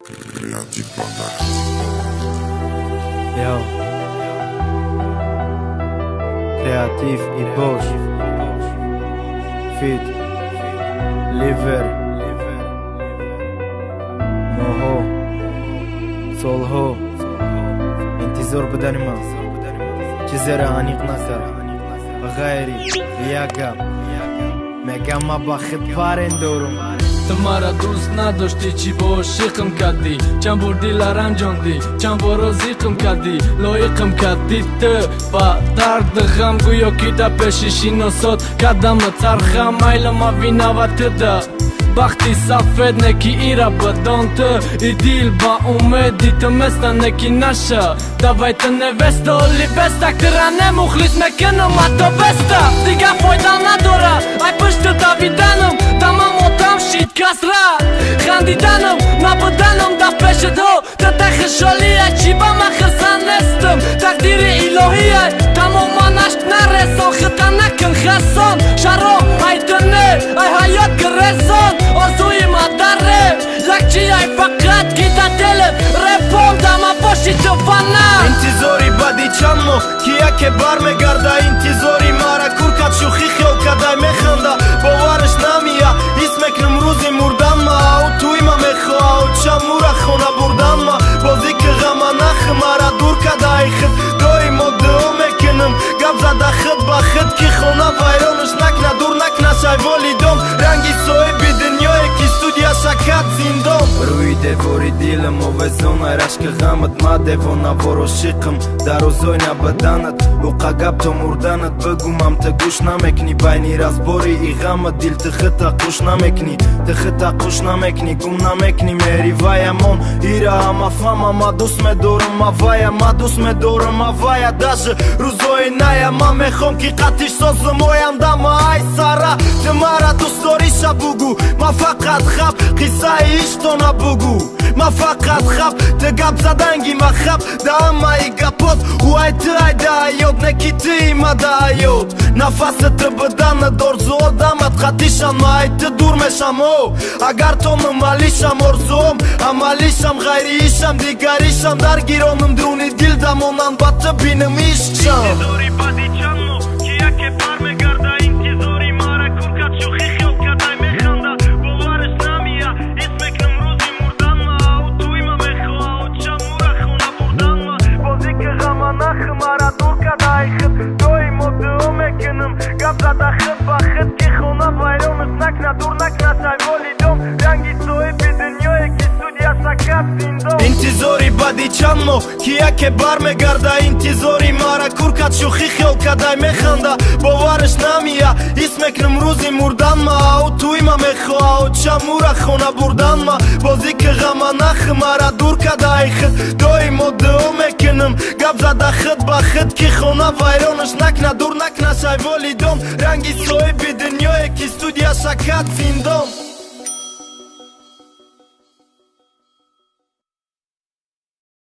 Креатив Бандара. Yo. Креатив и Бош. Feat. Ливер. Моҳо. Солҳо. Интизор будани ман. Чизеро аниқ накард. Ғайри як гап. Мегам ма ба худ парен дорум. Ту мара дӯст надоштӣ, чӣ бо ошиқм кардӣ? Чанд бор дила ранҷондӣ, чанд боро зиқм кардӣ, лоиқм кардӣ ту ба дарду ғам. Гӯё ки дар пеши шиносот кардама тархам. Майла, ма виноват туда, бахти сафед не ки ира бидон ту. И дил ба умеди ту места не ки наша. Давай ту невеста, оли беста тира не мухлис мекунам ҳатто беста. Дига фойда надора ай пушти давиданам, дамам отам шид касра хандиданам, набуданам дар пеши ту. Ту хушҳолия, чӣ ба ман хирсан нестам? Тақдири илоҳия тамоман ашк наресон, хита накун хасон. Шароб ай ту не, ай ҳаёт гиресон. Орзуи мадаре як чи ай, фақат ки дар дилат репом дама боши ту фана. Интизори баъди чанд моҳ, ки яке бармегарда. Интизори мара куркат, шӯхӣ хиёл кадай, механда, бовараш намия. Ҳис мекунам рӯзи мурдан ма, ӯ тӯйма мехоҳа, очамура хона бурдан ма. Бозӣ ки ғама нахи, мара дур кадай худ. Доимо дуо мекунам, гап зада худ ба худ, ки хона вайронаш накна, дур накна волидон. Ранги соҳиби дунёе, ки студия шакат зиндон. Рӯи девори дилам овезон ай рашки ғамат. Ма девонаворо ошиқам дар рӯзои набаданат. Уқа гап то мурданат бигумам, ту гӯш намекунӣ. Байни разбори и ғамат дил ту хита қуш намекунӣ, ту хита қуш намекунӣ, гум намекунӣ меҳри ваямон. Ира ҳама фама, ма дӯст медорам авая, ма дӯст медорам авая, даже рӯзои ная. Ма мехом, ки қатиш созам ояндама. Ай сара, ту мара дӯст дориша бугӯ, ма фақат хаб қиссаи ишқтона бугӯ, ма фақат хаб. Ту гап заданги ма хаб да ҳамаи гапот ӯ ай ту ай да ҳаёт не ки ту има да ҳаёт. Нафаси ту буданат орзуо дамат қатишам, ма ай ту дур мешам о агар то нумалишам. Орзуом амалишам, ғайри ишам дигаришам. Дар гиронам дуруни дил дамонанд, ба ту бинам ишқшам. Интизори баъди чанд моҳ, ки яке бармегарда. Интизори мара куркат, шӯхӣ хиёл кадай, механда, бовараш намия. Ҳис мекунам рӯзи мурдан ма, ӯ тӯйма мехоҳа, очамура хона бурдан ма. Бозӣ ки ғама нахи, мара дур кадай худ. Доимо дуо мекунам, гап зада худ ба худ, ки хона вайронаш накна, дур накна волидон. Ранги соҳиби дунёе, ки студия шакат зиндон. Интизори баъди чанд моҳ, ки яке бармегарда. Интизори мара куркат, шӯхӣ хиёл кадай, механда, бовараш намия. Ҳис мекунам рӯзи мурдан ма, ӯ тӯйма мехоҳа, очамура хона бурдан ма. Бозӣ ки ғама нахи, мара дур кадай худ. Доимо дуо мекунам, гап зада худ ба худ, ки хона вайронаш накна, дур накна волидон. Ранги соҳиби дунёе, ки студия шакат зиндон.